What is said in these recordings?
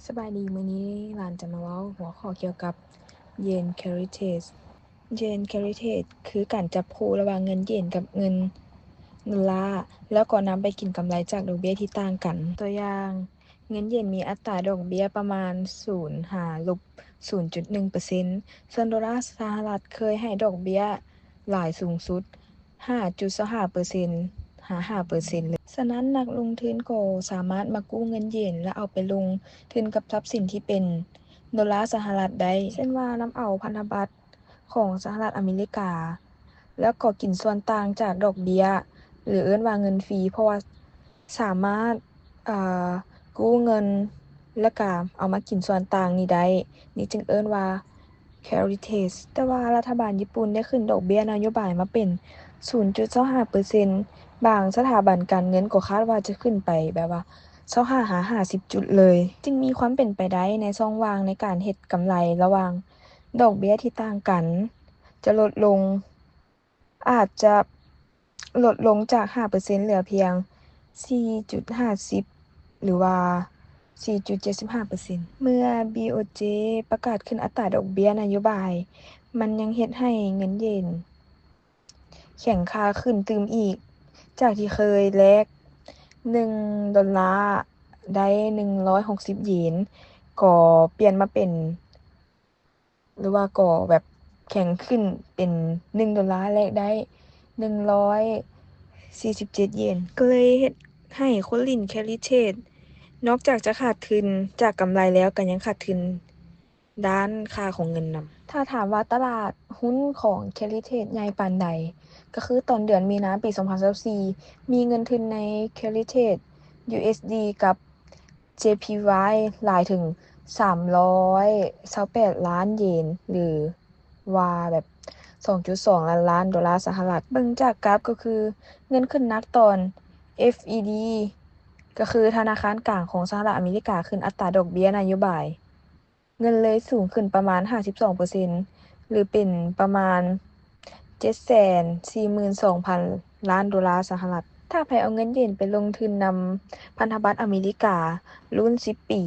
ສະບາຍດີ, ມື້ນີ້ຫຼານຈະມາເວົ້າຫົວຂໍ້ກ່ຽວກັບ Yen Heritage. Yen Heritage ຄືການຈັບຄູ່ລະຫວ່າງເງິນເຢນກັບເງິນໂດລາ, ແລ້ວກໍນຳໄປກິນກຳໄລຈາກດອກເບ້ຍທີ່ຕ່າງກັນ. ຕົວຢ່າງ, ເງິນເຢນມີອັດຕາດອກເບ້ຍປະມານສູນຫາລົບສູນຈຸດໜຶ່ງເປີເຊັນ, ສ່ວນໂດລາສະຫະລັດເຄີຍໃຫ້ດອກເບ້ຍຫຼາຍສູງສຸດ ຫ້າຈຸດສອງຫ້າເປີເຊັນ ຫາ ຫ້າເປີເຊັນເລີຍ. ສະນັ້ນ, ນັກລົງທຶນກໍສາມາດມາກູ້ເງິນເຢນ ແລະ ເອົາໄປລົງທຶນກັບຊັບສິນທີ່ເປັນໂດລາສະຫະລັດໄດ້, ເຊັ່ນວ່ານຳເອົາພັນທະບັດຂອງສະຫະລັດອາເມລິກາ, ແລ້ວກໍກິນສ່ວນຕ່າງຈາກດອກເບ້ຍ ຫຼື ເອີ້ນວ່າເງິນຟຣີ, ເພາະວ່າສາມາດ ເອີ ກູ້ເງິນ ແລ້ວກະເອົາມາກິນສ່ວນຕ່າງນີ້ໄດ້, ນີ້ຈຶ່ງເອີ້ນວ່າ Heritage. ແຕ່ວ່າລັດຖະບານຍີ່ປຸ່ນໄດ້ຂຶ້ນດອກເບ້ຍນະໂຍບາຍມາເປັນສູນຈຸດສອງຫ້າເປີເຊັນ, ບາງສະຖາບັນການເງິນກໍຄາດວ່າຈະຂຶ້ນໄປແບບວ່າຊາວຫ້າຫາຫ້າສິບຈຸດເລີຍ, ຈຶ່ງມີຄວາມເປັນໄປໄດ້ໃນຊ່ອງວ່າງໃນການເຮັດກຳໄລລະຫວ່າງດອກເບ້ຍທີ່ຕ່າງກັນຈະລົດລົງ, ອາດຈະ ລົດລົງຈາກຫ້າເປີເຊັນເຫຼືອພຽງສີ່ຈຸດຫ້າສິບ ຫຼືວ່າສີ່ຈຸດເຈັດສິບຫ້າເປີເຊັນ. ເມື່ອ ບີໂອເຈ ປະກາດຂຶ້ນອັດຕາດອກເບ້ຍນະໂຍບາຍ, ມັນຍັງເຮັດໃຫ້ເງິນເຢນແຂງຄ່າຂຶ້ນຕື່ມອີກ, ຈາກທີ່ເຄີຍແລກໜຶ່ງໂດລາໄດ້ໜຶ່ງຮ້ອຍຫົກສິບເຢນ, ກໍປ່ຽນມາເປັນ ຫຼືວ່າກໍແບບແຂງຂຶ້ນເປັນໜຶ່ງໂດລາແລກໄດ້ໜຶ່ງຮ້ອຍສີ່ສິບເຈັດເຢນ, ກໍເລີຍເຮັດໃຫ້ຄົນຫຼິ້ນ Heritage ນອກຈາກຈະຂາດທຶນຈາກກຳໄລແລ້ວ ກໍຍັງຂາດທຶນດ້ານຄ່າຂອງເງິນນຳ. ຖ້າຖາມວ່າຕະຫຼາດຮຸ້ນຂອງ Heritage ໃຫຍ່ປານໃດ, ກໍຄືຕອນເດືອນມີນາປີສອງພັນຊາວສີ່ ມີເງິນທຶນໃນ Heritage ຢູເອສດີ ກັບ ເຈພີວາຍ ຫຼາຍເຖິງສາມຮ້ອຍຊາວແປດລ້ານເຢນ ຫຼືວ່າແບບສອງຈຸດສອງລ້ານລ້ານໂດລາສະຫະລັດ. ເບິ່ງຈາກກາຟກໍຄືເງິນຂຶ້ນນັກຕອນ ເອັຟອີດີ ກໍຄືທະນາຄານກາງຂອງສະຫະລັດອາເມລິກາ ຂຶ້ນອັດຕາດອກເບ້ຍນະໂຍບາຍ. ເງິນເລີຍສູງຂຶ້ນປະມານຫ້າສິບສອງເປີເຊັນ ຫຼືເປັນປະມານເຈັດແສນສີ່ໝື່ນສອງພັນລ້ານໂດລາສະຫະລັດ. ຖ້າໃຜເອົາເງິນເຢນໄປລົງທຶນນຳພັນທະບັດອາເມລິກາລຸ້ນສິບປີ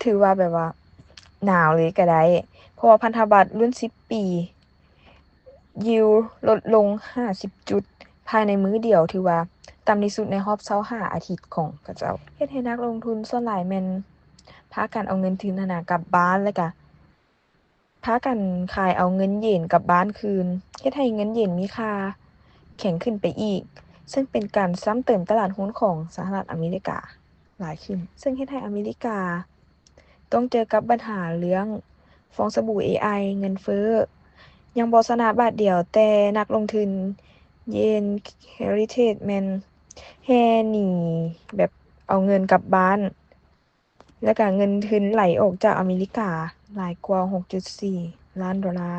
ຖືວ່າແບບວ່າໜາວເລີຍກໍໄດ້, ເພາະວ່າພັນທະບັດລຸ້ນສິບປີ ຍິວລົດລົງຫ້າສິບຈຸດພາຍໃນມື້ດຽວ ຖືວ່າຕ່ຳທີ່ສຸດໃນຮອບຊາວຫ້າອາທິດຂອງເຂົາເຈົ້າ, ເຮັດໃຫ້ນັກລົງທຶນສ່ວນຫຼາຍແມ່ນພາກັນເອົາເງິນທຶນຫັ້ນນະກັບບ້ານ ແລ້ວກະພາກັນຂາຍເອົາເງິນເຢນກັບບ້ານຄືນ, ເຮັດໃຫ້ເງິນເຢນມີຄ່າແຂງຂຶ້ນໄປອີກ, ເຊິ່ງເປັນການຊ້ຳເຕີມຕະຫຼາດຮຸ້ນຂອງສະຫະລັດອາເມລິກາຫຼາຍຂຶ້ນ, ເຊິ່ງເຮັດໃຫ້ອາເມລິກາ ຕ້ອງເຈີກັບບັນຫາເລື່ອງຟອງສະບູເອໄອ, ເງິນເຟີ້, ຍັງບໍ່ຊະນະບາດດຽວ, ແຕ່ນັກລົງທຶນ Yen Heritage ແມ່ນແຫ່ໜີ ແບບເອົາເງິນກັບບ້ານ, ແລ້ວກະເງິນທຶນໄຫຼອອກຈາກອາເມລິກາຫຼາຍກວ່າຫົກຈຸດສີ່ລ້ານໂດລາ.